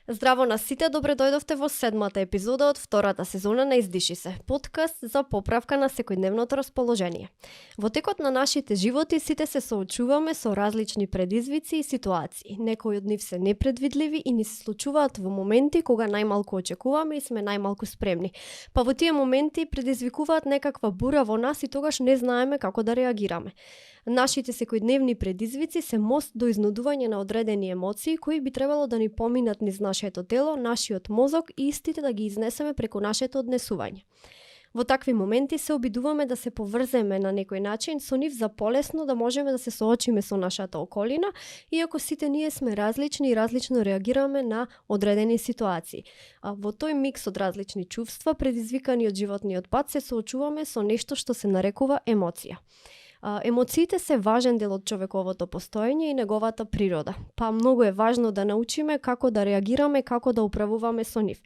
Здраво на сите, добре дојдовте во седмата епизода од втората сезона на Издиши се, подкаст за поправка на секојдневното расположение. Во текот на нашите животи сите се соочуваме со различни предизвици и ситуации. Некои од нив се непредвидливи и ни се случуваат во моменти кога најмалку очекуваме и сме најмалку спремни. Па во тие моменти предизвикуваат некаква бура во нас и тогаш не знаеме како да реагираме. Нашите секојдневни предизвици се мост до изнудување на одредени емоции кои би требало да ни поминат низ нашето тело, нашиот мозок и истите да ги изнесеме преку нашето однесување. Во такви моменти се обидуваме да се поврземе на некој начин со нив за полесно да можеме да се соочиме со нашата околина, иако сите ние сме различни и различно реагираме на одредени ситуации. А во тој микс од различни чувства, предизвикани од животниот пат, се соочуваме со нешто што се нарекува емоција. Емоциите се важен дел од човековото постоење и неговата природа, па многу е важно да научиме како да реагираме, како да управуваме со нив.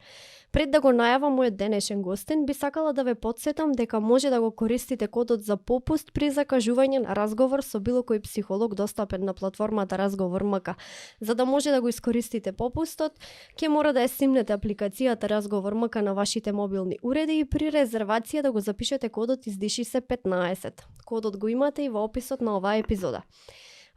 Пред да го најавам мојот денешен гостин, би сакала да ве потсетам дека може да го користите кодот за попуст при закажување на разговор со било кој психолог достапен на платформата Разговор МК. За да може да го искористите попустот, ќе мора да ја симнете апликацијата Разговор МК на вашите мобилни уреди и при резервација да го запишете кодот Издиши се 15. Кодот го имате и во описот на оваа епизода.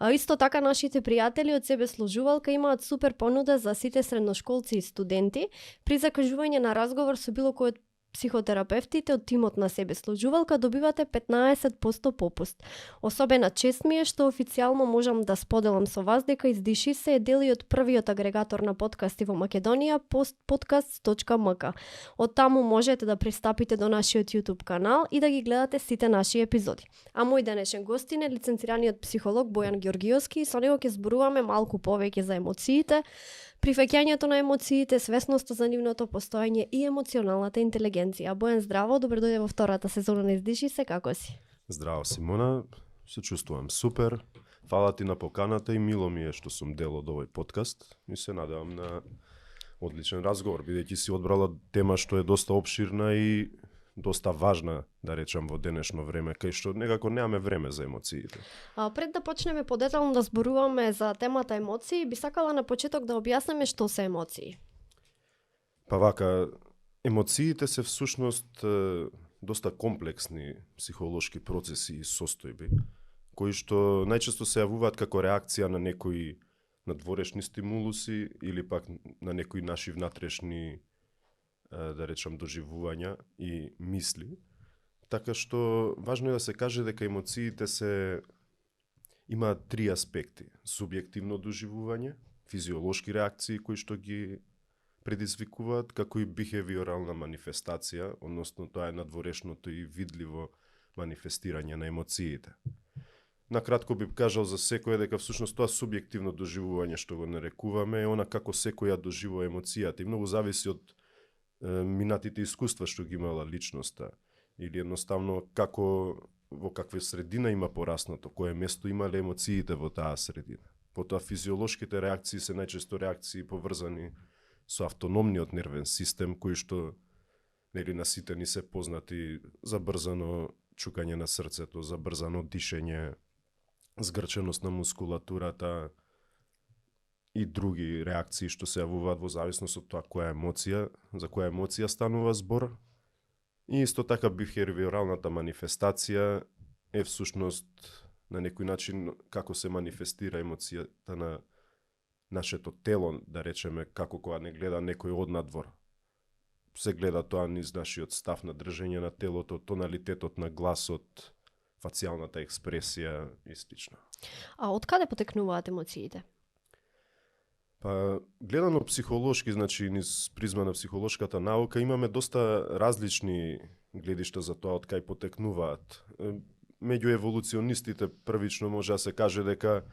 А исто така нашите пријатели од себе сложувалка имаат супер понуда за сите средношколци и студенти при закажување на разговор со било кој од психотерапевтите од тимот на себе сложувалка добивате 15% попуст. Особена чест ми е што официјално можам да споделам со вас дека Издиши се е дел и од првиот агрегатор на подкасти во Македонија, podcast.mk. Од таму можете да пристапите до нашиот YouTube канал и да ги гледате сите наши епизоди. А мој денешен гостин е лиценцираниот психолог Бојан Ѓоргиовски и со него ќе зборуваме малку повеќе за емоциите, прифаќањето на емоциите, свесноста за нивното постоење и емоционалната интелигенција. Бојан, здраво, добро дојде во втората сезона на Издиши се, како си? Здраво, Симона, се чувствувам супер. Фала ти на поканата и мило ми е што сум дел од овој подкаст и се надевам на одличен разговор, бидејќи си одбрала тема што е доста обширна и доста важна, да речам, во денешно време, кај што некако немаме време за емоциите. Пред да почнеме подетално да зборуваме за темата емоции, би сакала на почеток да објасниме што се емоции. Па вака, емоциите се всушност доста комплексни психолошки процеси и состојби, кои што најчесто се јавуваат како реакција на некои надворешни стимулуси или пак на некои наши внатрешни, да речам, доживувања и мисли. Така што важно е да се каже дека емоциите имаат три аспекти: субјективно доживување, физиолошки реакции кои што ги предизвикуваат, како и бихевиорална манифестација, односно тоа е надворешното и видливо манифестирање на емоциите. Накратко би кажал за секој дека всушност тоа субјективно доживување што го нарекуваме е она како секој ја доживува емоцијата и многу зависи од минатите искуства што ги имала личноста или едноставно во каква средина има пораснато, кое место имале емоциите во таа средина. Потоа физиолошките реакции се најчесто реакции поврзани со автономниот нервен систем, кој што на сите ни се познати: забрзано чукање на срцето, забрзано дишење, згрченост на мускулатурата и други реакции што се јавуваат во зависност од тоа за која емоција станува збор. И исто така бихевиоралната манифестација е всушност на некој начин како се манифестира емоцијата на нашето тело, да речеме, како кога не гледа некој однадвор. Се гледа тоа низ нашиот став на држење на телото, тоналитетот на гласот, фацијалната експресија и слично. А од каде потекнуваат емоциите? Па, гледано психолошки, значи низ призма на психолошката наука, имаме доста различни гледишта за тоа од кај потекнуваат. Меѓу еволуционистите првично може да се каже дека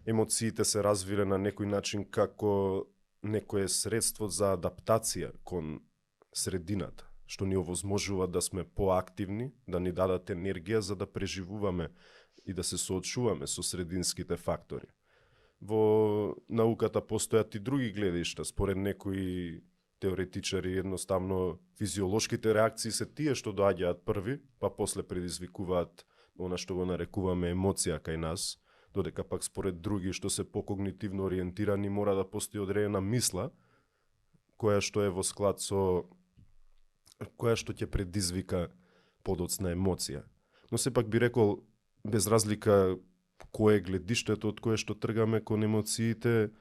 емоциите се развиле на некој начин како некое средство за адаптација кон средината, што ни овозможува да сме поактивни, да ни дадат енергија за да преживуваме и да се соочуваме со срединските фактори. Во науката постојат и други гледишта. Според некои теоретичари едноставно физиолошките реакции се тие што доаѓаат први, па после предизвикуваат она што го нарекуваме емоција кај нас, додека пак според други што се покогнитивно ориентирани мора да постои одредена мисла која што е во склад со која што ќе предизвика подоцна емоција. Но сепак би рекол, без разлика кое е гледиштето од кое што тргаме кон емоциите,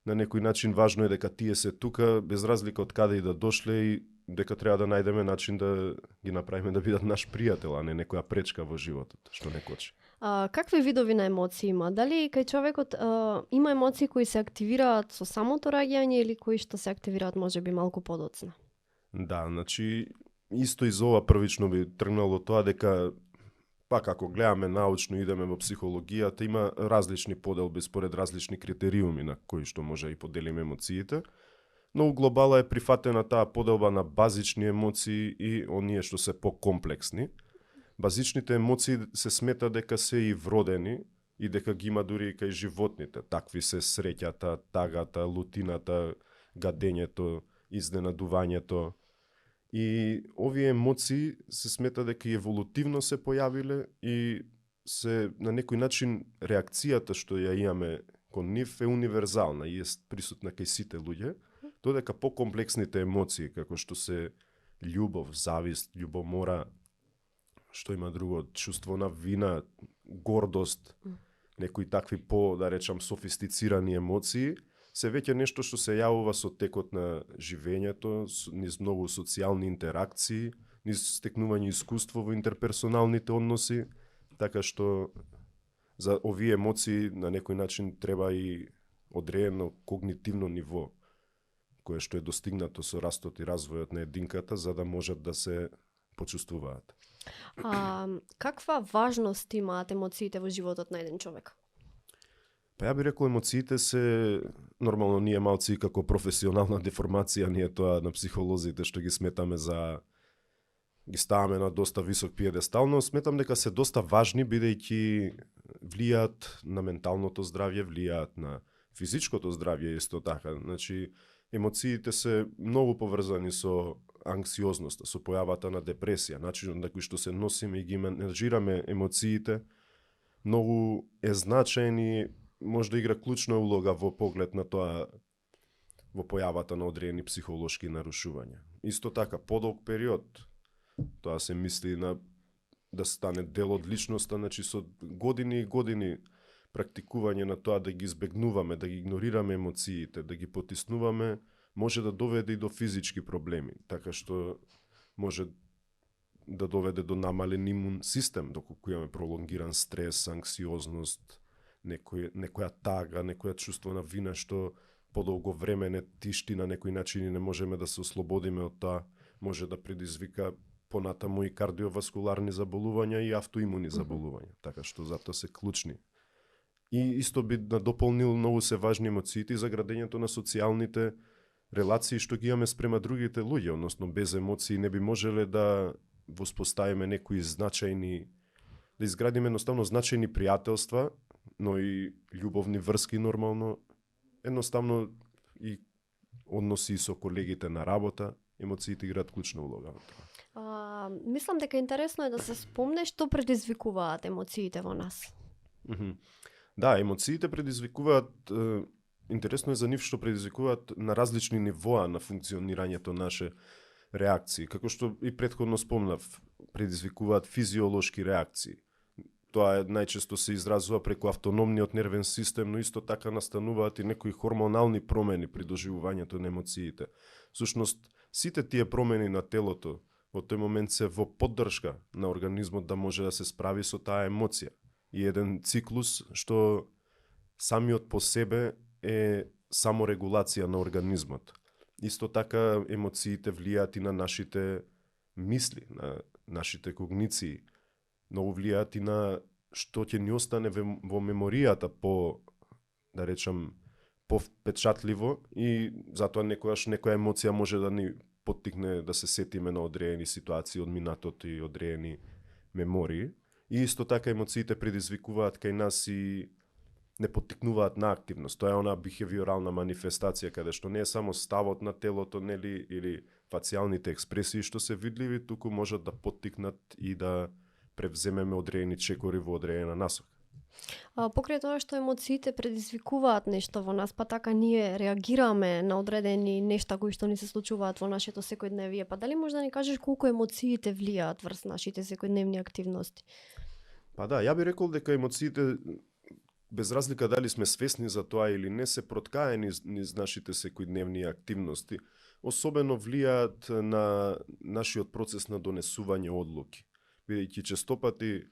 на некој начин важно е дека тие се тука, без разлика од каде и да дошле и дека треба да најдеме начин да ги направиме да бидат наш пријател, а не некоја пречка во животот, што не кочи. Какви видови на емоции има? Дали кај човекот има емоции кои се активираат со самото раѓање или кои што се активираат можеби малку подоцна? Да, значи, исто и за ова првично би тргнало тоа дека пак ако гледаме научно, идеме во психологијата, има различни поделби според различни критериуми на кои што може и поделиме емоциите, но у глобала е прифатена таа поделба на базични емоции и оние што се покомплексни. Базичните емоции се смета дека се и вродени и дека ги има дури и кај животните. Такви се среќата, тагата, лутината, гадењето, изненадувањето. И овие емоции се смета дека и еволутивно се појавиле и се на некој начин реакцијата што ја имаме кон нив е универзална и е присутна кај сите луѓе, додека покомплексните емоции како што се љубов, завист, љубомора, што има друго, чувство на вина, гордост, некои такви да речам софистицирани емоции, се веќе нешто што се јавува со текот на живењето, низ многу социјални интеракции, низ стекнување искуство во интерперсоналните односи, така што за овие емоции на некој начин треба и одредено когнитивно ниво, кое што е достигнато со растот и развојот на единката, за да можат да се почувствуваат. Каква важност имаат емоциите во животот на еден човек? Па ја би рекол, емоциите се, нормално ние малци како професионална деформација, ние тоа на психолозите што ги сметаме за, ги ставаме на доста висок пиедестал, но сметам дека се доста важни, бидејќи влијаат на менталното здравје, влијаат на физичкото здравје исто така. Значи, емоциите се многу поврзани со анксиозноста, со појавата на депресија, начинот на кој што се носиме и ги менеджираме емоциите, многу е значаен и може да игра клучна улога во поглед на тоа, во појавата на одредени психолошки нарушувања. Исто така, подолг период, тоа се мисли на да стане дел од личноста, значи со години и години практикување на тоа да ги избегнуваме, да ги игнорираме емоциите, да ги потиснуваме, може да доведе и до физички проблеми, така што може да доведе до намален имун систем, доколку имаме пролонгиран стрес, анксиозност, некоја тага, некоја чувство на вина што подолго време не тишти на некој начин и не можеме да се ослободиме од тоа, може да предизвика понатаму и кардиоваскуларни заболувања и автоимуни заболувања, така што затоа се клучни. И исто би надополнил, многу се важни емоциите за градењето на социјалните релации што ги имаме спрема другите луѓе, односно без емоции не би можеле да воспоставиме некои значајни, да изградиме едноставно значајни пријателства, но и љубовни врски нормално, едноставно и односи со колегите на работа, емоциите играат клучна улога. Мислам дека интересно е да се спомне што предизвикуваат емоциите во нас. Да, емоциите предизвикуваат, интересно е за нив што предизвикуваат на различни нивоа на функционирањето наше реакции. Како што и претходно спомнав, предизвикуваат физиолошки реакции. Тоа најчесто се изразува преку автономниот нервен систем, но исто така настануваат и некои хормонални промени при доживувањето на емоциите. Всушност, сите тие промени на телото во тој момент се во поддршка на организмот да може да се справи со таа емоција. И еден циклус што самиот по себе е саморегулација на организмот. Исто така емоциите влијаат и на нашите мисли, на нашите когниции. Многу влијаат и на што ќе ни остане во меморијата по, да речам, повпечатливо и затоа некојаш некоја емоција може да ни поттикне да се сетиме на одредени ситуации од минатото и одредени мемории. И исто така емоциите предизвикуваат кај нас и не поттикнуваат на активност. Тоа е она бихевиорална манифестација каде што не е само ставот на телото, нели, или фацијалните експресии што се видливи, туку можат да поттикнат и да превземеме одредени чекори во одредена насока. Покрај тоа што емоциите предизвикуваат нешто во нас, па така ние реагираме на одредени нешта кои што ни се случуваат во нашето секојдневие, па дали можеш да ни кажеш колку емоциите влијаат врз нашите секојдневни активности? Па да, ја би рекол дека емоциите, без разлика дали сме свесни за тоа или не, се проткаени низ нашите секојдневни активности, особено влијаат на нашиот процес на донесување одлуки. Бидејќи честопати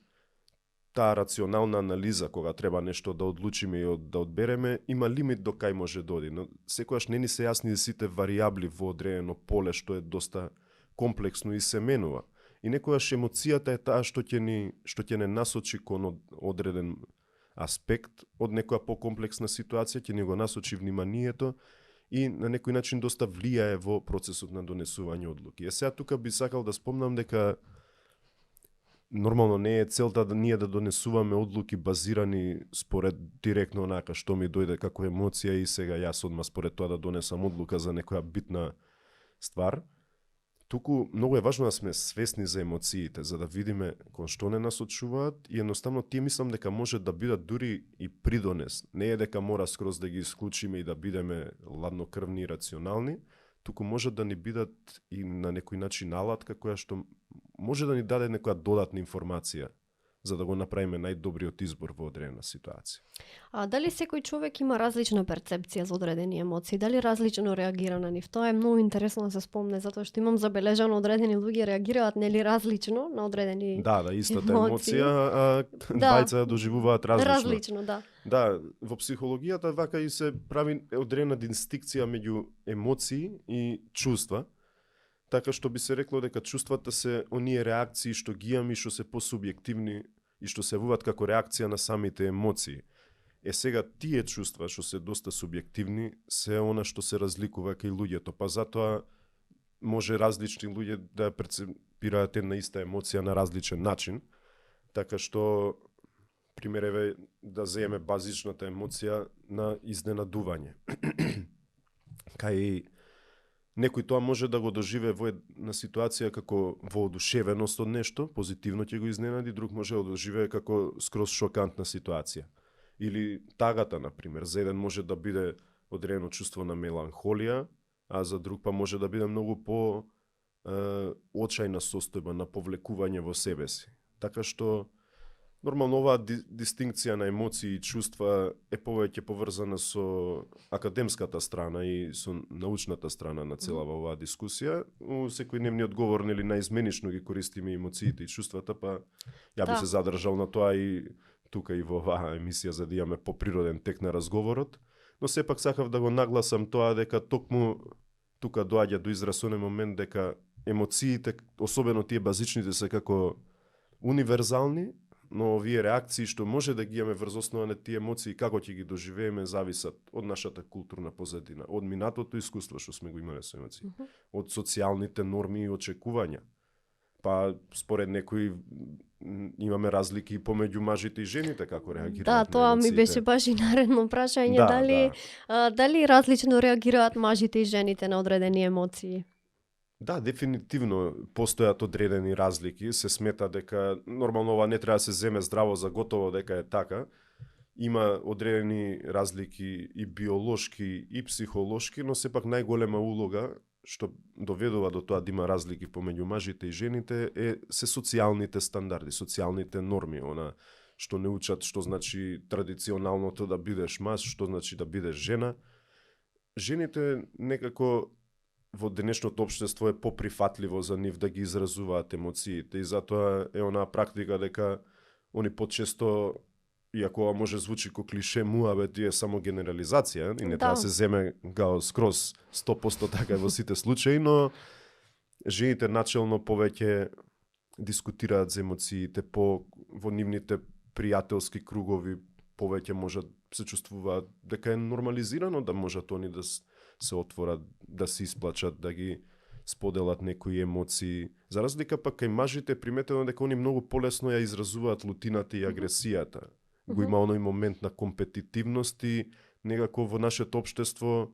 таа рационална анализа кога треба нешто да одлучиме и да одбереме, има лимит до кај може да оди, но секогаш не ни се јасни сите варијабли во одредено поле што е доста комплексно и се менува. И некогаш емоцијата е таа што ќе не насочи кон одреден аспект од некоја покомплексна ситуација, ќе ни го насочи вниманието и на некој начин доста влијае во процесот на донесување одлуки. Сега тука би сакал да спомнам дека нормално не е целта да ние да донесуваме одлуки базирани според директно онака што ми дојде како емоција и сега јас одма според тоа да донесам одлука за некоја битна ствар. Туку многу е важно да сме свесни за емоциите, за да видиме кон што не насочуваат и едноставно тие мислам дека може да бидат дури и придонес. Не е дека мора скроз да ги исклучиме и да бидеме ладнокрвни и рационални, туку може да ни бидат и на некој начин алатка која што може да ни даде некоја додатна информација за да го направиме најдобриот избор во одредена ситуација. А дали секој човек има различна перцепција за одредени емоции? Дали различно реагира на нив? Тоа е многу интересно да се спомне, затоа што имам забележано одредени луѓе реагираат нели различно на одредени Да, истата емоции. емоција, а двајца доживуваат различно. Различно, да. Да, во психологијата вака и се прави одредена дистинкција меѓу емоции и чувства. Така што би се рекло дека чувствата се оние реакции што ги имаме и што се посубјективни и што се јавуваат како реакција на самите емоции. Сега тие чувства што се доста субјективни се она што се разликува кај луѓето, па затоа може различни луѓе да перцепираат една иста емоција на различен начин. Така што пример еве да земеме базичната емоција на изненадување. Кај некој тоа може да го доживее во една ситуација како воодушевеност од нешто, позитивно ќе го изненади, друг може да го доживее како скроз шокантна ситуација. Или тагата, например, за еден може да биде одредено чувство на меланхолија, а за друг па може да биде многу по очајна состојба на повлекување во себе си. Така што нормално оваа дистинкција на емоции и чувства е повеќе поврзана со академската страна и со научната страна на целава оваа дискусија. У секојдневниот говор нели наизменично ги користиме емоциите и чувствата, па ја би се задржал на тоа и тука и во оваа емисија за да имаме поприроден тек на разговорот, но сепак сакав да го нагласам тоа дека токму тука доаѓа до израз оној момент дека емоциите, особено тие базичните, се како универзални, но овие реакции што може да ги имаме врз основа на тие емоции како ќе ги доживееме зависат од нашата културна позадина, од минатото искуство што сме го имале со емоции, од социјалните норми и очекувања. Па според некои имаме разлики и помеѓу мажите и жените како реагираат на емоциите. Да, тоа ми беше баш и наредно прашање, дали различно реагираат мажите и жените на одредени емоции? Да, дефинитивно постојат одредени разлики, се смета дека нормално ова не треба да се земе здраво за готово дека е така. Има одредени разлики и биолошки и психолошки, но сепак најголема улога што доведува до тоа да има разлики помеѓу мажите и жените се социјалните стандарди, социјалните норми, она што не учат што значи традиционалното да бидеш маж, што значи да бидеш жена. Жените некако во денешното општество е поприфатливо за нив да ги изразуваат емоциите и затоа е онаа практика дека они почесто, иако ова може звучи ко клише, муабет е само генерализација и не треба да се земе гао скроз 100% така во сите случаи, но жените начелно повеќе дискутираат за емоциите во нивните пријателски кругови, повеќе можат се чувствуваат дека е нормализирано да можат они да се отворат, да се исплачат, да ги споделат некои емоции. За разлика пак кај мажите е приметено дека они многу полесно ја изразуваат лутината и агресијата. Го има оној момент на компетитивност и некако во нашето општество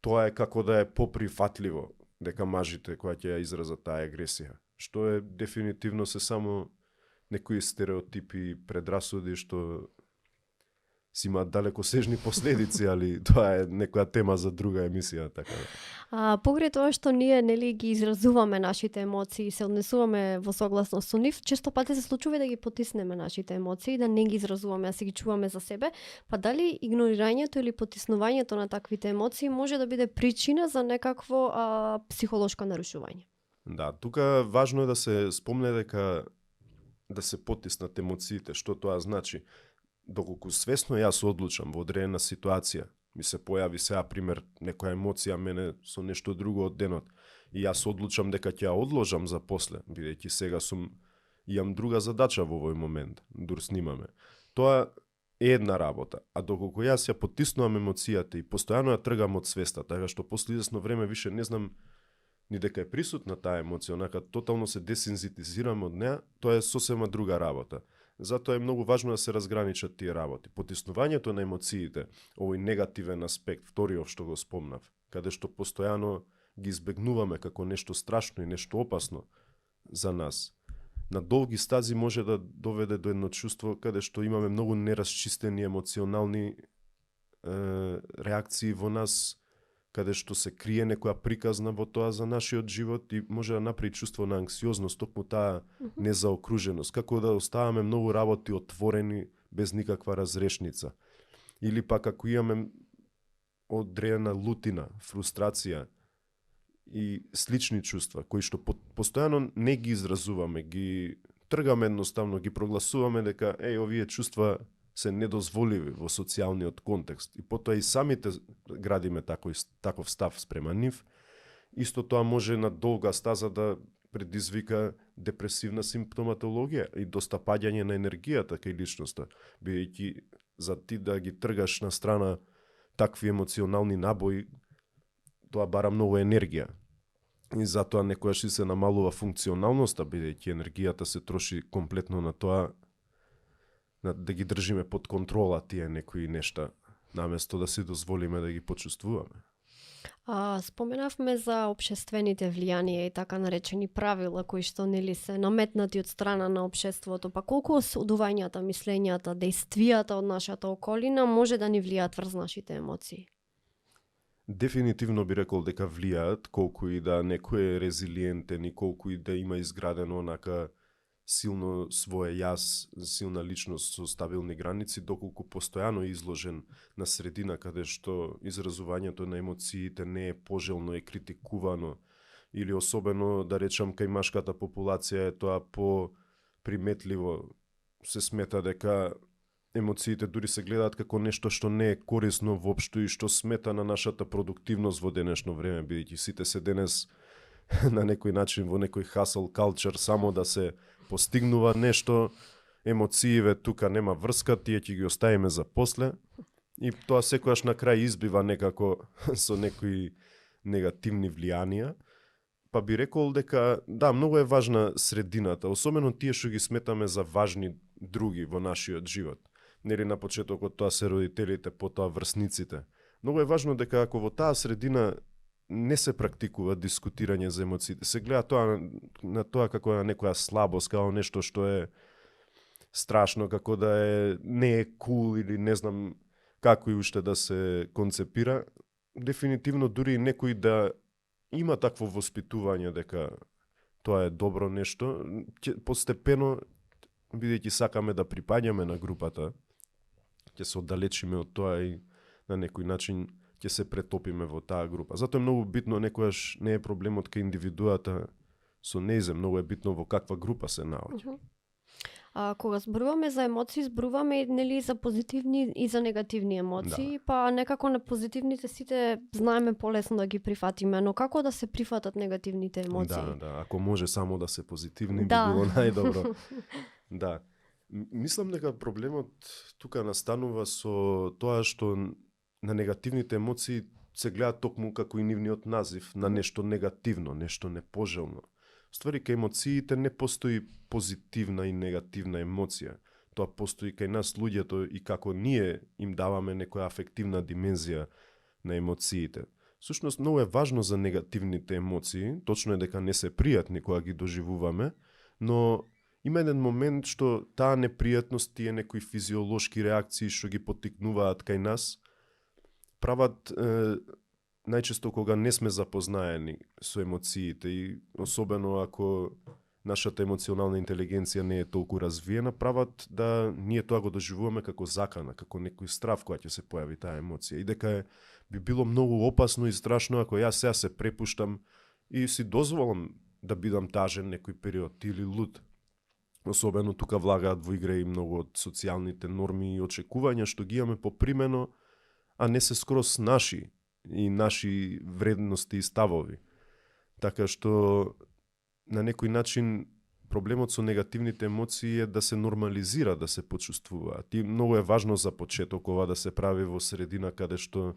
тоа е како да е поприфатливо дека мажите која ќе ја изразат таа агресија. Што е дефинитивно се само некои стереотипи, предрасуди што си имаат далекосежни последици, али тоа е некоја тема за друга емисија, така да. Покрај тоа што ние нели ги изразуваме нашите емоции, се однесуваме во согласност со нив, често пати се случува да ги потиснеме нашите емоции, да не ги изразуваме, а се ги чуваме за себе, па дали игнорирањето или потиснувањето на таквите емоции може да биде причина за некакво психолошко нарушување? Да, тука важно е да се спомне дека да се потиснат емоциите, што тоа значи. Доколку свесно јас одлучам во одредена ситуација, ми се појави сега пример некоја емоција мене со нешто друго од денот и јас одлучам дека ќе ја одложам за после, бидејќи сега имам друга задача во овој момент, дур снимаме. Тоа е една работа, а доколку јас ја потиснувам емоцијата и постојано ја тргам од свеста, така што после извесно време више не знам ни дека е присутна таа емоција, онака тотално се десензитизирам од неа, тоа е сосема друга работа. Затоа е многу важно да се разграничат тие работи. Потиснувањето на емоциите, овој негативен аспект, вториот што го спомнав, каде што постојано ги избегнуваме како нешто страшно и нешто опасно за нас, на долги стази може да доведе до едно чувство каде што имаме многу нерасчистени емоционални реакции во нас, каде што се крие некоја приказна во тоа за нашиот живот и може да направи чувство на анксиозност, токму таа незаокруженост, како да оставаме многу работи отворени без никаква разрешница. Или пак ако имаме одредена лутина, фрустрација и слични чувства, кои што постојано не ги изразуваме, ги тргаме едноставно, ги прогласуваме дека овие чувства се недозволиви во социјалниот контекст и потоа и самите градиме таков став спрема нив, исто тоа може на долга стаза да предизвика депресивна симптоматологија и достапаѓање на енергијата кај личноста, бидејќи за ти да ги тргаш на страна такви емоционални набои, тоа бара многу енергија. И затоа некојаш и се намалува функционалноста, бидејќи енергијата се троши комплетно на тоа да ги држиме под контрола тие некои нешта, наместо да си дозволиме да ги почувствуваме. Споменавме за општествените влијанија и така наречени правила кои што нели се наметнати од страна на општеството, па колку осудувањата, мислењата, дејствијата од нашата околина може да ни влијаат врз нашите емоции? Дефинитивно би рекол дека влијаат, колку и да некој е резилиентен и колку и да има изградено онака силно свое јас, силна личност со стабилни граници, доколку постојано е изложен на средина каде што изразувањето на емоциите не е пожелно, е критикувано, или особено, да речам, кај машката популација е тоа по-приметливо, се смета дека емоциите дури се гледаат како нешто што не е корисно воопшто и што смета на нашата продуктивност во денешно време, бидејќи сите се денес на некој начин во некој hustle culture само да се постигнува нешто, емоциите тука нема врска, тие ќе ги оставиме за после и тоа секогаш на крај избива некако со некои негативни влијанија. Па би рекол дека да, многу е важна средината, особено тие што ги сметаме за важни други во нашиот живот. Нели на почетокот тоа се родителите, потоа врсниците. Многу е важно дека ако во таа средина не се практикува дискутирање за емоциите, се гледа тоа на тоа како на некоја слабост, како нешто што е страшно, како да не е кул или не знам како и уште да се концепира, дефинитивно дури некој да има такво воспитување дека тоа е добро нешто, постепено, бидејќи сакаме да припаѓаме на групата, ќе се оддалечиме од тоа и на некој начин ќе се претопиме во таа група. Затоа е многу битно, некојаш не е проблемот кај индивидуата со нејзе, многу е битно во каква група се наоѓа. Кога зборуваме за емоции, зборуваме нели за позитивни и за негативни емоции, па некако на позитивните сите знаеме полесно да ги прифатиме, но како да се прифатат негативните емоции? Да, ако може само да се позитивни, би било најдобро. Да. Мислам дека проблемот тука настанува со тоа што на негативните емоции се гледа токму како и нивниот назив на нешто негативно, нешто непожелно. Ствари, кај емоциите не постои позитивна и негативна емоција. Тоа постои кај нас луѓето и како ние им даваме некоја афективна димензија на емоциите. Сушност, многу е важно за негативните емоции, точно е дека не се пријатни кога ги доживуваме, но има еден момент што таа непријатност, тие некои физиолошки реакции што ги поттикнуваат кај нас, прават најчесто кога не сме запознаени со емоциите и особено ако нашата емоционална интелигенција не е толку развиена, прават да ние тоа го доживуваме како закана, како некој страв која ќе се појави таа емоција. И дека би било многу опасно и страшно ако јас сега се препуштам и си дозволам да бидам тажен некој период или луд. Особено тука влагаат во игра и многу од социјалните норми и очекувања што ги имаме попримено, а не се скроз наши и наши вредности и ставови. Така што на некој начин проблемот со негативните емоции е да се нормализира, да се почувствуваат. И многу е важно за почеток ова да се прави во средина каде што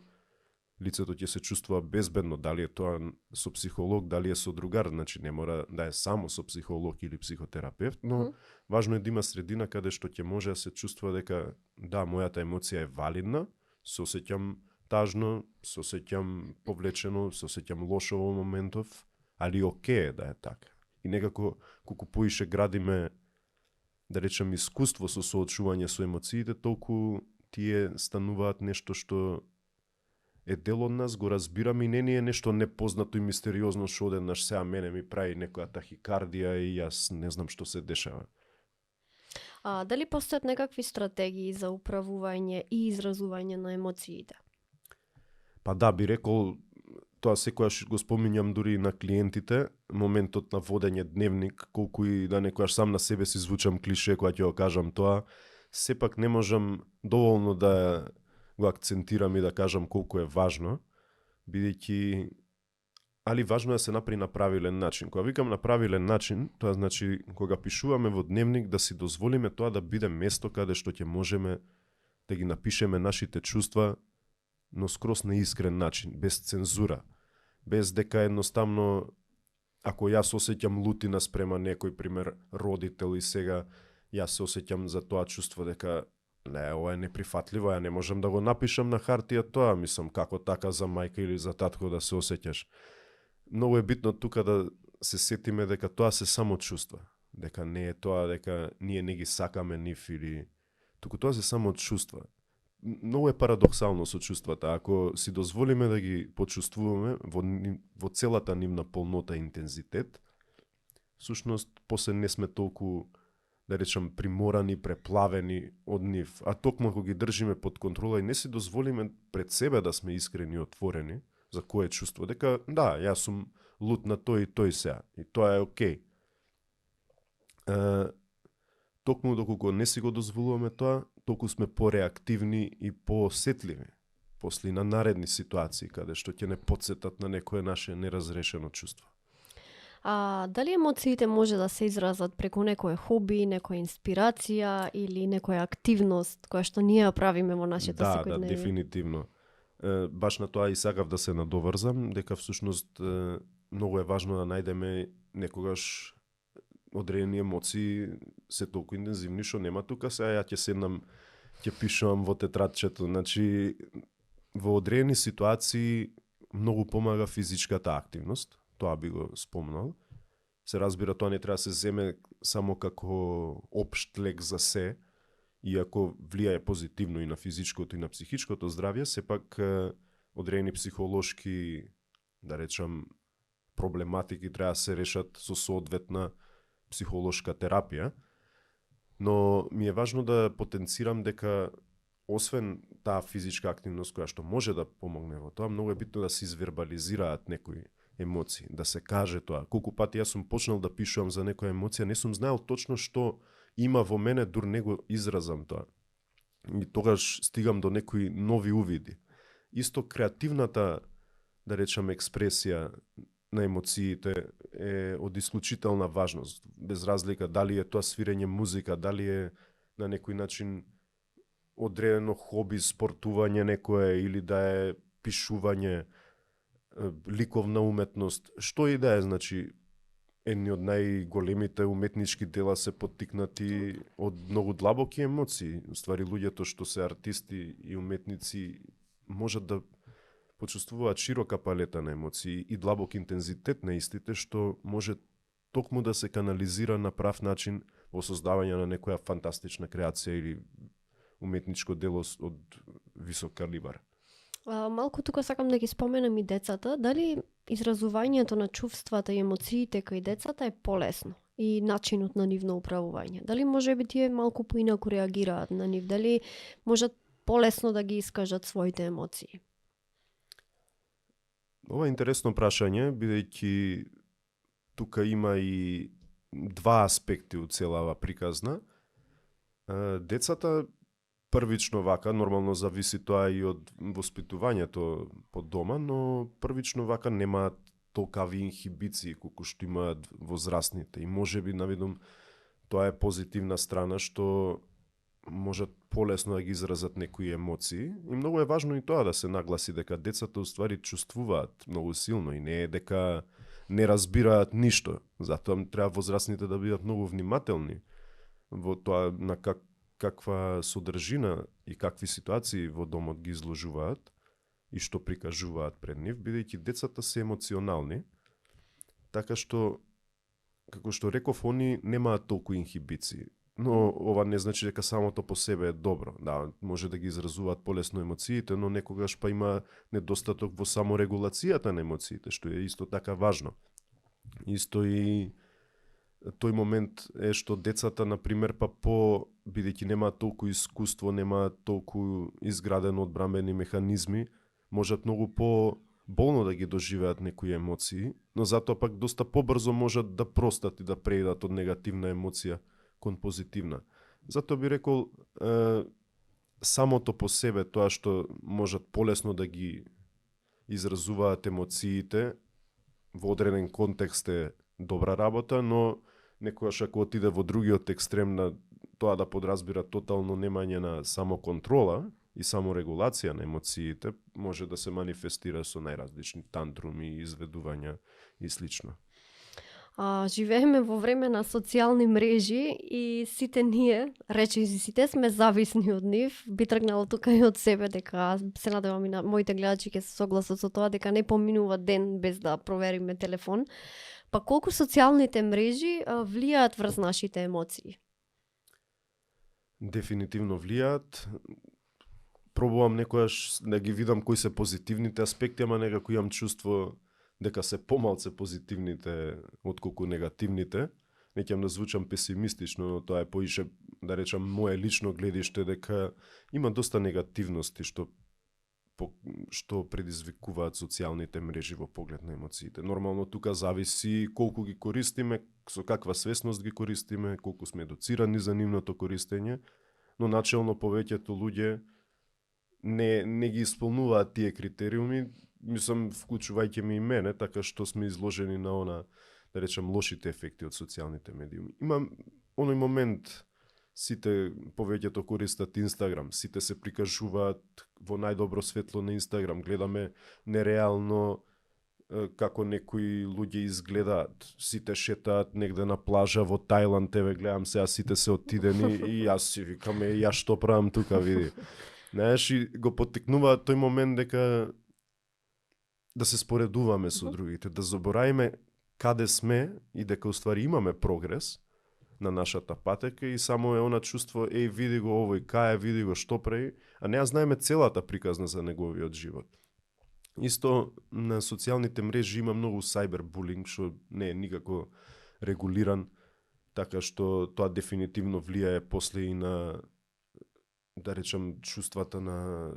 лицето ќе се чувствува безбедно, дали е тоа со психолог, дали е со другар, значи не мора да е само со психолог или психотерапевт, но важно е да има средина каде што ќе може да се чувствува дека да, мојата емоција е валидна, се осеќам тажно, се осеќам повлечено, се осеќам лошо во моментов, али окей да е така. И некако, колку поише градиме, да речем, искуство со соочување со емоциите, толку тие стануваат нешто што е дел од нас, го разбираме и не ни е нешто непознато и мистериозно што одеднаш сега мене ми прави некоја тахикардија и јас не знам што се дешава. Дали постојат некакви стратегии за управување и изразување на емоциите? Па да, би рекол, тоа секојаш го споминјам дури и на клиентите, моментот на водење дневник, колку и да некојаш сам на себе си звучам клише кога ќе го кажам тоа, сепак не можам доволно да го акцентирам и да кажам колку е важно, бидејќи али важно е да се направи на правилен начин. Кога викам на правилен начин, тоа значи кога пишуваме во дневник да си дозволиме тоа да биде место каде што ќе можеме да ги напишеме нашите чувства, но скроз на искрен начин, без цензура, без дека едноставно ако јас осеќам лутина спрема некој, пример, родител и сега јас се осеќам за тоа чувство дека не, ова е неприфатливо, ја не можам да го напишам на хартија тоа, мислам, како така за мајка или за татко да се осеќаш. Многу е битно тука да се сетиме дека тоа се само чувства, дека не е тоа дека ние не ги сакаме нив или туку тоа се само чувства. Многу е парадоксално со чувствата, ако си дозволиме да ги почувствуваме во целата нивна полнота и интензитет, всушност после не сме толку, да речам, приморани, преплавени од нив, а токму ако ги држиме под контрола и не си дозволиме пред себе да сме искрени и отворени за кое чувство, дека да, јас сум лут на тој и тој сега, и тоа е окей. Токму доколку не си го дозволуваме тоа, толку сме пореактивни и поосетливи после на наредни ситуации каде што ќе не потсетат на некое наше неразрешено чувство. Дали емоциите може да се изразат преку некое хоби, некоја инспирација или некоја активност која што ние ја правиме во нашето секојдневие? Да, дефинитивно. Баш на тоа и сакав да се надоврзам, дека всушност многу е важно да најдеме некогаш одредени емоции се толку интензивни што нема тука, сега ја ќе седнам, ќе пишувам во тетрадчето, значи во одредени ситуации многу помага физичката активност, тоа би го спомнал. Се разбира, тоа не треба да се земе само како општ лек за се, иако влијае позитивно и на физичкото и на психичкото здравје, сепак одредени психолошки, да речам, проблематики треба да се решат со соодветна психолошка терапија, но ми е важно да потенцирам дека освен таа физичка активност која што може да помогне во тоа, многу е битно да се извербализираат некои емоции, да се каже тоа. Колку пати јас сум почнал да пишувам за некоја емоција, не сум знаел точно што има во мене, дур не го изразам тоа. И тогаш стигам до некои нови увиди. Исто креативната, да речам, експресија на емоциите е од исклучителна важност, без разлика дали е тоа свирење музика, дали е на некој начин одредено хоби, спортување некое или да е пишување, ликовна уметност, што и да е, значи едни од најголемите уметнички дела се поттикнати од многу длабоки емоции. Уствари луѓето што се артисти и уметници можат да почувствуваат широка палета на емоции и длабок интензитет на истите, што може токму да се канализира на прав начин во создавање на некоја фантастична креација или уметничко дело од висок калибар. Малку тука сакам да ги споменам и децата. Дали изразувањето на чувствата и емоциите кај децата е полесно и начинот на нивно управување? Дали може би тие малку поинаку реагираат на нив? Дали можат полесно да ги искажат своите емоции? Ова е интересно прашање, бидејќи тука има и два аспекти од целава приказна. Децата првично вака, нормално зависи тоа и од воспитувањето по дома, но првично вака немаат толкави инхибиции колку што имаат возрастните. И можеби наведам тоа е позитивна страна што можат полесно да ги изразат некои емоции. И многу е важно и тоа да се нагласи дека децата уствари чувствуваат многу силно и не е дека не разбираат ништо. Затоа треба возрастните да бидат многу внимателни во тоа на каква содржина и какви ситуации во домот ги изложуваат и што прикажуваат пред нив, бидејќи децата се емоционални, така што, како што реков, они немаат толку инхибиции. Но ова не значи дека самото по себе е добро. Да, може да ги изразуваат полесно емоциите, но некогаш па има недостаток во саморегулацијата на емоциите, што е исто така важно. Исто и тој момент е што децата, например, па бидејќи немаат толку искуство, немаат толку изградено одбранбени механизми, можат многу болно да ги доживеат некои емоции, но затоа пак доста побрзо можат да простат и да преидат од негативна емоција кон позитивна. Затоа би рекол, самото по себе, тоа што можат полесно да ги изразуваат емоциите, во одреден контекст е добра работа, но некогаш ако отиде во другиот екстрем на тоа да подразбира тотално немање на самоконтрола и саморегулација на емоциите, може да се манифестира со најразлични тантруми, изведувања и слично. Живееме во време на социјални мрежи и сите ние, речиси сите, сме зависни од нив. Би тргнало тука и од себе дека се надевам и на моите гледачи ќе се согласат со тоа дека не поминува ден без да провериме телефон. Па колку социјалните мрежи влијаат врз нашите емоции? Дефинитивно влијаат. Пробувам некојаш да ги видам кои се позитивните аспекти, ама некако имам чувство дека се помалце позитивните отколку негативните. Не ќе да звучам песимистично, но тоа е поише, да речам, мое лично гледиште дека има доста негативности што предизвикуваат социјалните мрежи во поглед на емоциите. Нормално тука зависи колку ги користиме, со каква свесност ги користиме, колку сме едуцирани за нивното користење, но начелно повеќето луѓе не ги исполнуваат тие критериуми, мислам, вклучувајќи ми и мене, така што сме изложени на да речем, лошите ефекти од социјалните медиуми. Имам оној момент, сите повеќето користат Инстаграм, сите се прикажуваат во најдобро светло на Инстаграм, гледаме нереално како некои луѓе изгледаат, сите шетаат негде на плажа во Тајланд, еве гледам сега сите се оттидени и јас си викам, ја што правам тука, види. Знаеш, и го поттикнуваат тој момент дека да се споредуваме со другите, да заборавиме каде сме и дека уствари имаме прогрес на нашата патека и само е она чувство, види го овој, кај види го што прави, а не знаеме целата приказна за неговиот живот. Исто на социјалните мрежи има многу сайбербулинг, што не е никако регулиран, така што тоа дефинитивно влијае после и на, да речем, чувствата на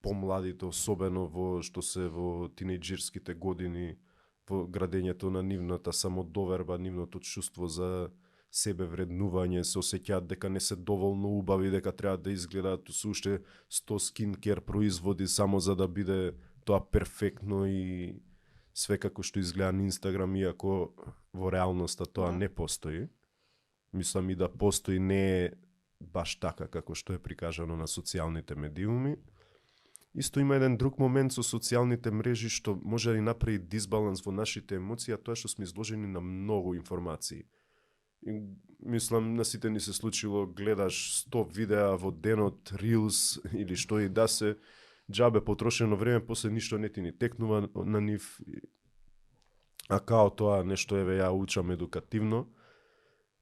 помладите, особено во што се во тинејџерските години, во градењето на нивната самодоверба, нивното чувство за себе вреднување, се осеќаат дека не се доволно убави, дека треба да изгледаат со уште 100 скинкер производи само за да биде тоа перфектно и све како што изгледа на Инстаграм, иако во реалноста тоа не постои. Мислам и да постои не е баш така како што е прикажано на социјалните медиуми. Исто има еден друг момент со социјалните мрежи што може да ни направи дисбаланс во нашите емоции, а тоа што сме изложени на многу информации. И, мислам, на сите ни се случило, гледаш 100 видеа во денот, Reels или што и да се, џабе потрошено време, после ништо не ти ни текнува на нив, а као тоа нешто, еве, ја учам едукативно.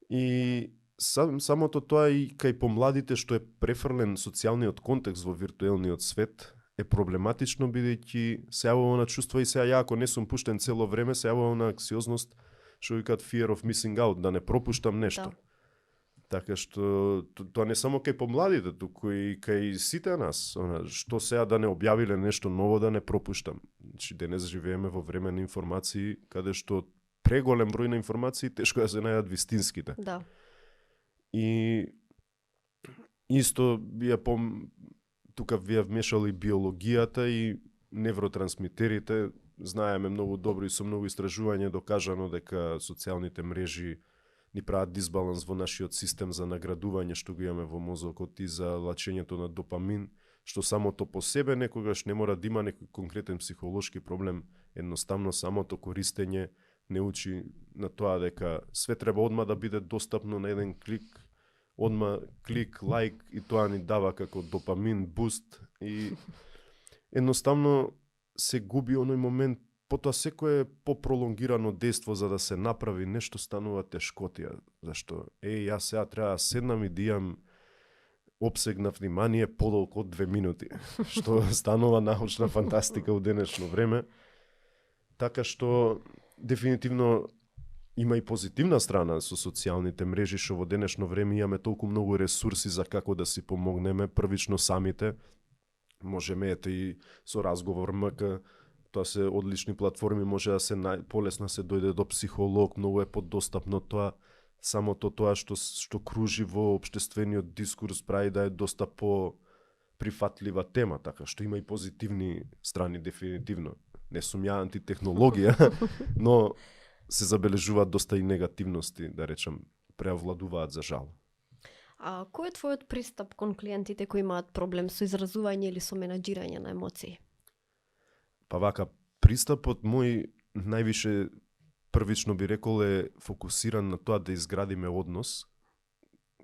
И самото тоа и кај помладите што е префрлен социјалниот контекст во виртуелниот свет е проблематично, бидејќи се јавува на чувство и сега ја ако не сум пуштен цело време, се јавува на анксиозност, што викаат fear of missing out, да не пропуштам нешто. Да. Така што тоа не само кај помладите, туку и кај сите нас, што сега да не објавиле нешто ново да не пропуштам. Значи денес живееме во време на информации каде што преголем број на информации тешко да се најдат вистинските. Да. И исто тука вие вмешали биологијата и невротрансмитерите. Знаеме многу добро и со многу истражување докажано дека социјалните мрежи ни прават дисбаланс во нашиот систем за наградување што го имаме во мозокот и за лачењето на допамин, што самото по себе некогаш не мора да има некој конкретен психолошки проблем, едноставно самото користење не учи на тоа дека све треба одма да биде достапно на еден клик, одма клик, лайк и тоа ни дава како допамин, буст и едноставно се губи оној момент, потоа секое попролонгирано дејство за да се направи нешто станува тешкотија, зашто јас сега треба да седнам и да имам обсег на внимание подолго од 2 минути, што станува научна фантастика у денешно време. Така што дефинитивно има и позитивна страна со социјалните мрежи, што во денешно време имаме толку многу ресурси за како да си помогнеме, првично самите. Можеме ете и со разговор МК, тоа се одлични платформи, може да се полесно се дојде до психолог, многу е подостапно тоа. Самото тоа што кружи во општествениот дискурс прави да е доста по прифатлива тема, така што има и позитивни страни дефинитивно. Не сум ја антитехнологија, но се забележуваат доста и негативности, да речам, преовладуваат за жал. А кој е твојот пристап кон клиентите кои имаат проблем со изразување или со менаџирање на емоции? Па вака, пристапот мој највише првично би рекол е фокусиран на тоа да изградиме однос,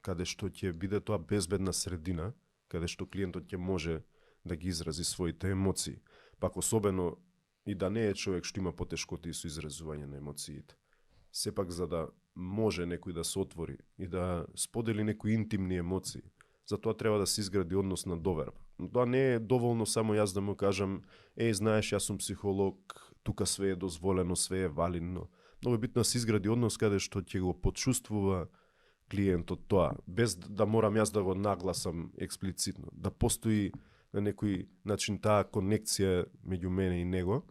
каде што ќе биде тоа безбедна средина, каде што клиентот ќе може да ги изрази своите емоции. Пак особено и да не е човек што има потешкоти со изразување на емоциите. Сепак за да може некој да се отвори и да сподели некои интимни емоции, за тоа треба да се изгради однос на доверба. Но тоа не е доволно само јас да му кажам, знаеш, јас сум психолог, тука све е дозволено, све е валидно. Многу е битно да се изгради однос каде што ќе го почувствува клиентот тоа, без да морам јас да го нагласам експлицитно, да постои на некој начин таа конекција меѓу мене и него,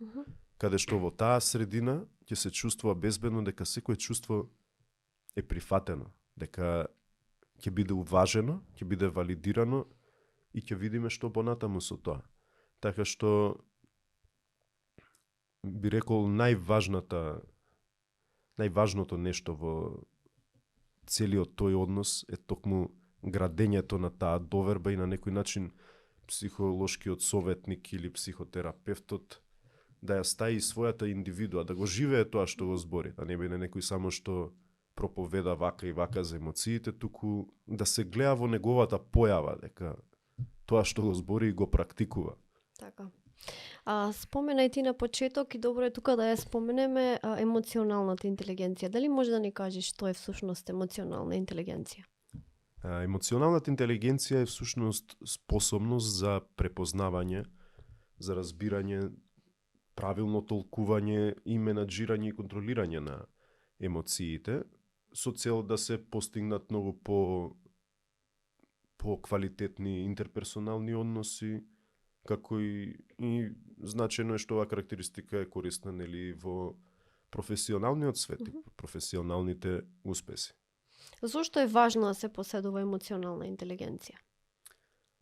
каде што во таа средина ќе се чувствува безбедно, дека секое чувство е прифатено, дека ќе биде уважено, ќе биде валидирано и ќе видиме што понатаму со тоа. Така што би рекол најважното нешто во целиот тој однос е токму градењето на таа доверба и на некој начин психолошкиот советник или психотерапевтот да ја стаи својата индивидуа, да го живее тоа што го збори, да не биде некој само што проповеда вака и вака за емоциите, туку да се гледа во неговата појава, дека тоа што го збори го практикува. Така. Споменај ти на почеток и добро е тука да ја споменеме емоционалната интелигенција. Дали може да ни кажеш што е всушност емоционална интелигенција? Емоционалната интелигенција е всушност способност за препознавање, за разбирање, правилно толкување и менаџирање и контролирање на емоциите, со цел да се постигнат многу по квалитетни интерперсонални односи, како и значено е што оваа карактеристика е корисна нели во професионалниот свет и професионалните успеси. Зошто е важно да се поседува емоционална интелигенција?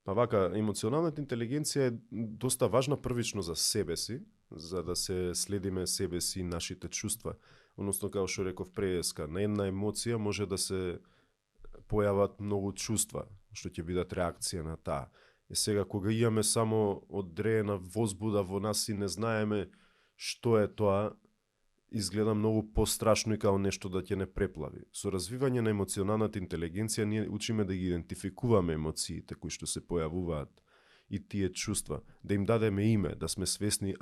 Па вака, емоционалната интелигенција е доста важна првично за себе си, за да се следиме себе си и нашите чувства. Односно, како што реков преска, на една емоција може да се појават многу чувства, што ќе бидат реакција на таа. Сега, кога имаме само одреена возбуда во нас и не знаеме што е тоа, изгледа многу пострашно и као нешто да ќе не преплави. Со развивање на емоционалната интелигенција ние учиме да ги идентификуваме емоциите кои што се појавуваат и тие чувства, да им дадеме име, да сме свесни,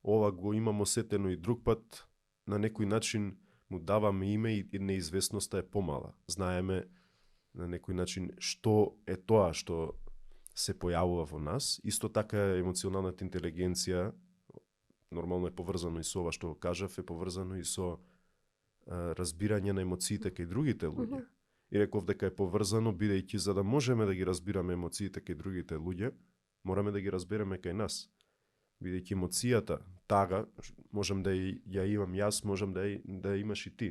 ова го имам осетено и друг пат, на некој начин му даваме име и неизвестноста е помала. Знаеме на некој начин што е тоа што се појавува во нас. Исто така емоционалната интелигенција нормално е поврзано и со ова што го кажав, е поврзано и со разбирање на емоциите кај другите луѓе. И реков дека е поврзано, бидејќи за да можеме да ги разбираме емоциите кај другите луѓе, мораме да ги разбереме кај нас. Бидејќи емоцијата, тага, можам да ја имам јас, можам да ја имаш и ти.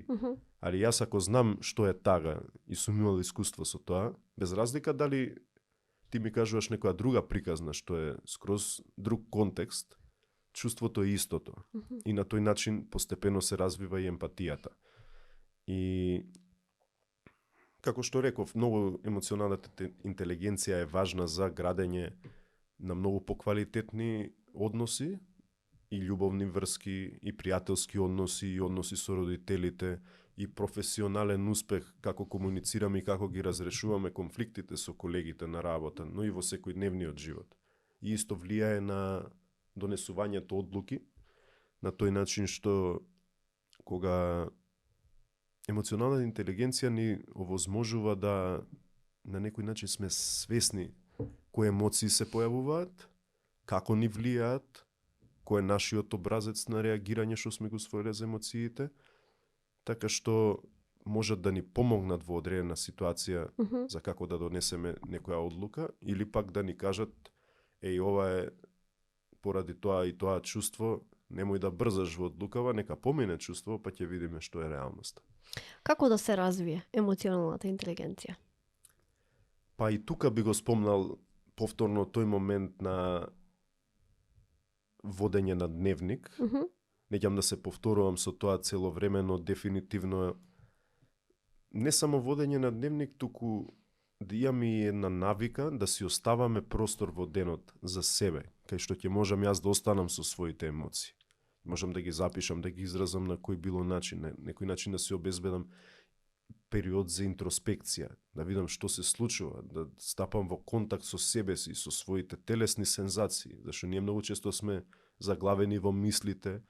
Али јас ако знам што е тага и сум имал искуство со тоа, без разлика дали ти ми кажуваш некоја друга приказна што е скроз друг контекст, чувството е истото. И на тој начин постепено се развива и емпатијата. И како што реков, многу емоционалната интелигенција е важна за градење на многу поквалитетни односи и љубовни врски, и пријателски односи, и односи со родителите, и професионален успех како комуницираме и како ги разрешуваме конфликтите со колегите на работа, но и во секојдневниот живот. И исто влијае на донесувањето одлуки на тој начин што кога емоционална интелигенција ни овозможува да на некој начин сме свесни кои емоции се појавуваат, како ни влијаат, кој е нашиот образец на реагирање што сме го своиле за емоциите, така што можат да ни помогнат во одредена ситуација за како да донесеме некоја одлука, или пак да ни кажат ова е поради тоа и тоа чувство, немој да брзаш во одлукава, нека помине чувство, па ќе видиме што е реалноста. Како да се развие емоционалната интелигенција? Па и тука би го спомнал повторно тој момент на водење на дневник. Неќам да се повторувам со тоа цело време, но дефинитивно не само водење на дневник, туку да имаме и една навика да си оставаме простор во денот за себе, кај што ќе можам јас да останам со своите емоции. Можам да ги запишам, да ги изразам на кој било начин, на некој начин да си обезбедам период за интроспекција, да видам што се случува, да стапам во контакт со себе си, со своите телесни сензации, зашто ние многу често сме заглавени во мислите,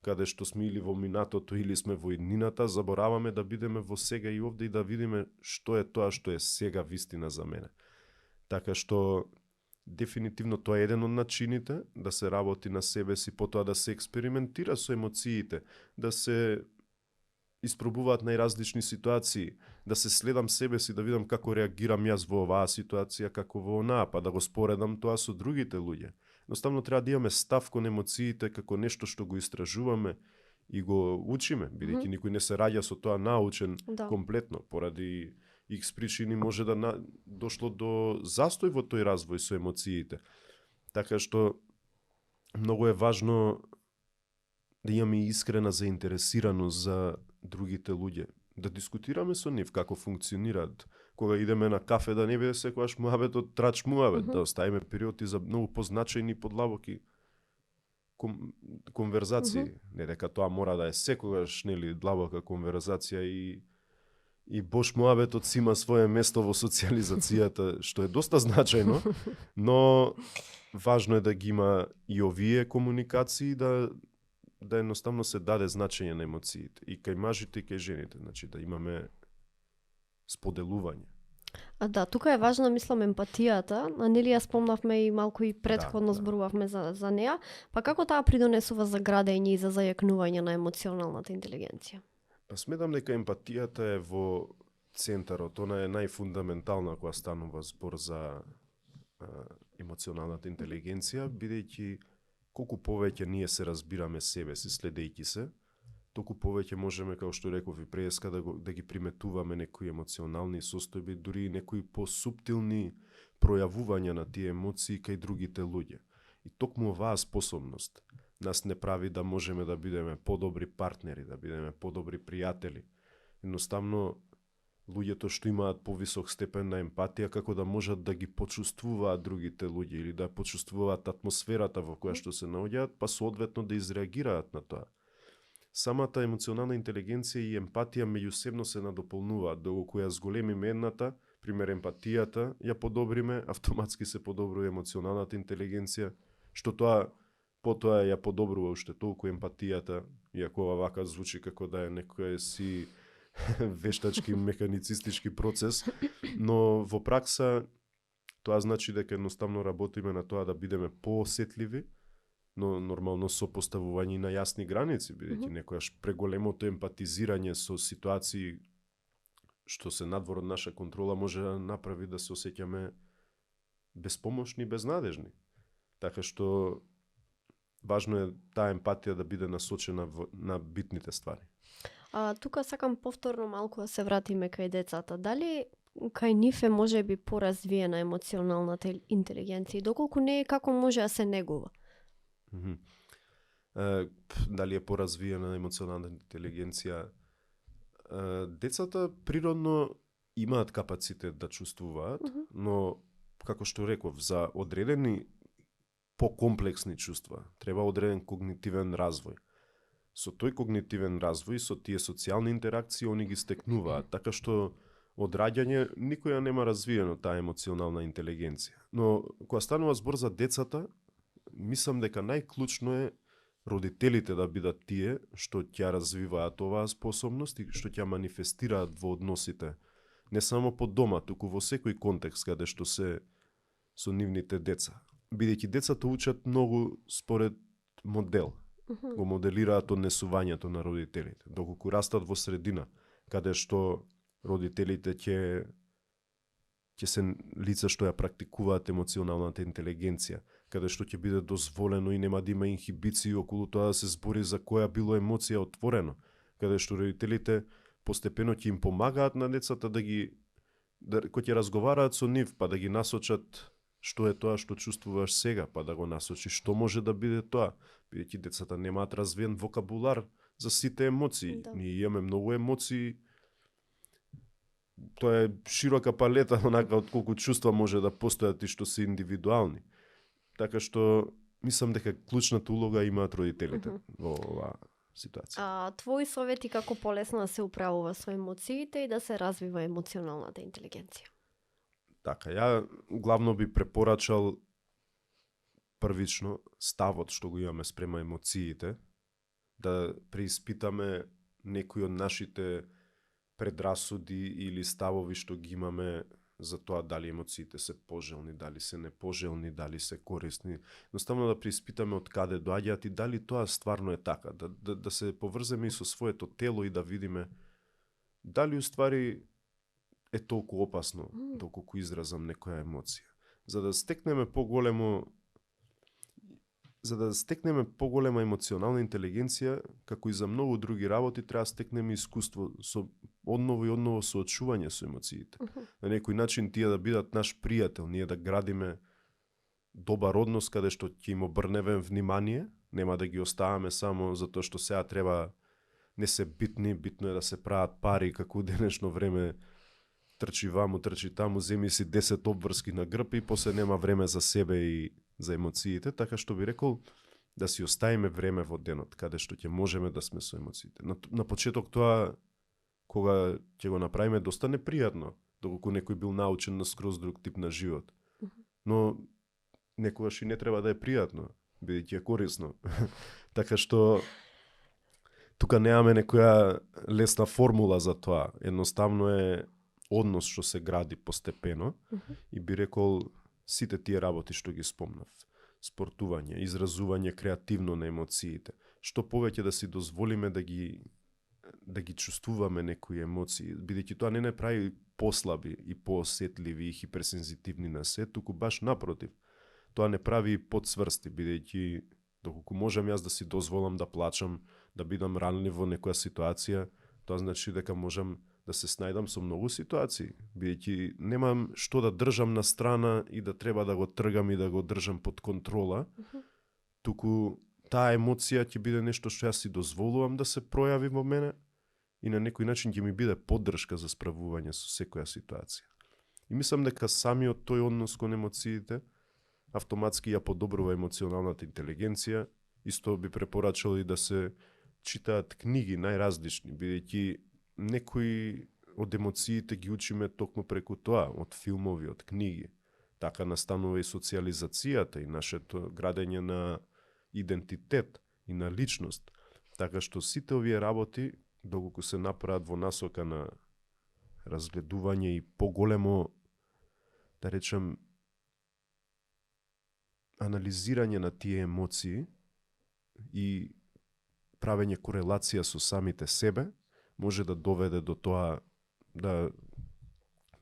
каде што сме или во минатото или сме во иднината, забораваме да бидеме во сега и овде и да видиме што е тоа што е сега вистина за мене. Така што дефинитивно тоа е еден од начините да се работи на себе си, потоа да се експериментира со емоциите, да се испробуваат најразлични ситуации, да се следам себе си, да видам како реагирам јас во оваа ситуација, како во онаа, па да го споредам тоа со другите луѓе. Едноставно треба да имаме став кон емоциите како нешто што го истражуваме и го учиме, бидејќи никој не се раѓа со тоа научен комплетно, поради X причини може да дошло до застој во тој развој со емоциите. Така што многу е важно да имаме искрена заинтересираност за другите луѓе, да дискутираме со нив како функционираат. Кога идеме на кафе да не биде секогаш муабетот трач муабет, да оставиме периоди за многу позначајни и подлабоки конверзации. Не дека тоа мора да е секогаш, нели, длабока конверзација и бош муабетот си има свое место во социализацијата, што е доста значајно, но важно е да ги има и овие комуникации, да едноставно се даде значење на емоциите и кај мажите и кај жените, значи да имаме споделување. Да, тука е важна, мислам, емпатијата, а нели ја спомнавме и малку и претходно зборувавме за неа, па како таа придонесува за градење и за зајакнување на емоционалната интелигенција? Па сметам дека емпатијата е во центарот, она е најфундаментална кога станува збор за емоционалната интелигенција, бидејќи колку повеќе ние се разбираме себе си, следејќи се, толку повеќе можеме, како што реков и преска, да ги приметуваме некои емоционални состојби, дури и некои посуптилни пројавувања на тие емоции кај другите луѓе. И токму оваа способност нас не прави да можеме да бидеме подобри партнери, да бидеме подобри пријатели. Едноставно, луѓето што имаат повисок степен на емпатија, како да можат да ги почувствуваат другите луѓе или да почувствуваат атмосферата во која што се наоѓаат, па соодветно да изреагираат на тоа. Самата емоционална интелигенција и емпатија меѓусебно се надополнуваат, доколку ја зголемиме едната, пример емпатијата, ја подобриме, автоматски се подобрува емоционалната интелигенција, што тоа потоа ја подобрува уште толку емпатијата, иако ова вака звучи како да е некој си вештачки, механицистички процес, но во пракса тоа значи дека едноставно работиме на тоа да бидеме поосетливи, но нормално со поставување на јасни граници, бидејќи некојаш преголемото емпатизирање со ситуации што се надвор од наша контрола може да направи да се осеќаме безпомошни и безнадежни. Така што важно е таа емпатија да биде насочена на битните ствари. Тука сакам повторно малку да се вратиме кај децата. Дали кај нив е можеби поразвиена емоционалната интелигенција и доколку не е, како може да се негува? Дали е поразвиена емоционална интелигенција? Децата природно имаат капацитет да чувствуваат, но како што реков, за одредени покомплексни чувства треба одреден когнитивен развој. Со тој когнитивен развој, со тие социјални интеракции, они ги стекнуваат, така што од раѓање никоја нема развиено таа емоционална интелигенција. Но кога станува збор за децата, мислам дека најклучно е родителите да бидат тие што ќе развиваат оваа способност и што ќе манифестираат во односите, не само по дома, туку во секој контекст каде што се со нивните деца. Бидејќи децата учат многу според модел, го моделираат однесувањето на родителите, доколку растат во средина каде што родителите ќе се лица што ја практикуваат емоционалната интелигенција, каде што ќе биде дозволено и нема да има инхибиции околу тоа да се збори за која било емоција отворено, каде што родителите постепено ќе им помагаат на децата кој ќе разговараат со нив, па да ги насочат што е тоа што чувствуваш сега, па да го насочи што може да биде тоа, бидејќи децата немаат развиен вокабулар за сите емоции. Да. Ние имаме многу емоции. Тоа е широка палета, онака од колку чувства може да постојат и што се индивидуални. Така што мислам дека клучната улога имаат родителите во оваа ситуација. Твои совети како полесно да се управува со емоциите и да се развива емоционалната интелигенција? Така, ја главно би препорачал првично ставот што го имаме спрема емоциите, да преиспитаме некои од нашите предрасуди или ставови што ги имаме за тоа дали емоциите се пожелни, дали се непожелни, дали се корисни. Едноставно да преиспитаме од каде доаѓаат и дали тоа стварно е така, да се поврземе и со своето тело и да видиме дали уствари е толку опасно доколку изразам некоја емоција. За да стекнеме поголема емоционална интелигенција, како и за многу други работи, треба да стекнеме искуство со одново и одново соочување со емоциите. На некој начин тие да бидат наш пријател, ние да градиме добар однос каде што ќе им обрнеме внимание, нема да ги оставаме само затоа што сега треба не се битни, битно е да се прават пари, како у денешно време трчи ваму, трчи таму, земи си 10 обврски на грб и после нема време за себе и за емоциите, така што би рекол да си оставиме време во денот, каде што ќе можеме да сме со емоциите. На почеток тоа, кога ќе го направиме, доста непријатно, доколку некој бил научен на скроз друг тип на живот. Но некогаш и не треба да е пријатно, бидејќи е корисно. Така што тука немаме некоја лесна формула за тоа. Едноставно е однос што се гради постепено и би рекол сите тие работи што ги спомнав. Спортување, изразување креативно на емоциите. Што повеќе да си дозволиме да ги чувствуваме некои емоции, бидејќи тоа не прави послаби и поосетливи и хиперсензитивни на се, туку баш напротив. Тоа не прави и подсврсти, бидејќи доколку можам јас да си дозволам да плачам, да бидам ранлив во некоја ситуација, тоа значи дека можам да се снајдам со многу ситуации, бидејќи немам што да држам на страна и да треба да го тргам и да го држам под контрола, туку таа емоција ќе биде нешто што јас си дозволувам да се пројави во мене и на некој начин ќе ми биде поддршка за справување со секоја ситуација. И мислам дека самиот тој однос кон емоциите автоматски ја подобрува емоционалната интелигенција. Исто би препорачал и да се читаат книги најразлични, бидејќи некои од емоциите ги учиме токму преку тоа, од филмови, од книги. Така настанува и социализацијата и нашето градење на идентитет и на личност. Така што сите овие работи, доколку се направат во насока на разгледување и поголемо, да речем, анализирање на тие емоции и правење корелација со самите себе, може да доведе до тоа да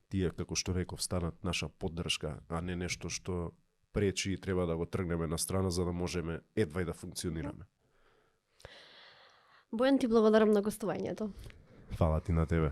тие, како што реков, станат наша поддршка, а не нешто што пречи и треба да го тргнеме на страна за да можеме едвај да функционираме. Бојан, ти благодарам на гостувањето. Фала ти на тебе.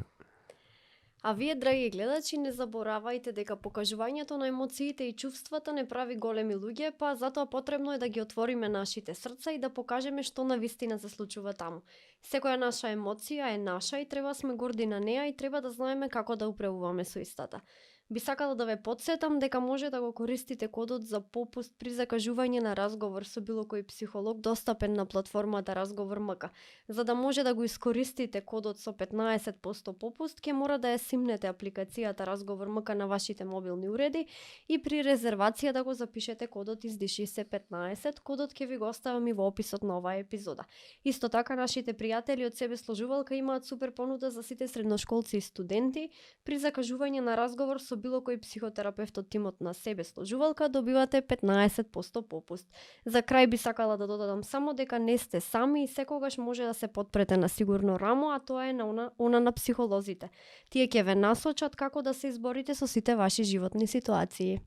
А вие, драги гледачи, не заборавајте дека покажувањето на емоциите и чувствата не прави големи луѓе, па затоа потребно е да ги отвориме нашите срца и да покажеме што навистина се случува таму. Секоја наша емоција е наша и треба сме горди на неа и треба да знаеме како да управуваме со истата. Би сакала да ве потсетам дека може да го користите кодот за попуст при закажување на разговор со било кој психолог достапен на платформата Разговор МК. За да може да го искористите кодот со 15% попуст, ќе мора да ја симнете апликацијата Разговор МК на вашите мобилни уреди и при резервација да го запишете кодот издиши се 15. Кодот ќе ви го оставам и во описот на оваа епизода. Исто така, нашите пријатели од Себе сложувалка имаат супер понуда за сите средношколци и студенти. При закажување на разговор со било кој психотерапевт од тимот на Себе сложувалка добивате 15% попуст. За крај би сакала да додадам само дека не сте сами и секогаш може да се потпрете на сигурно рамо, а тоа е на она на психолозите. Тие ќе ве насочат како да се изборите со сите ваши животни ситуации.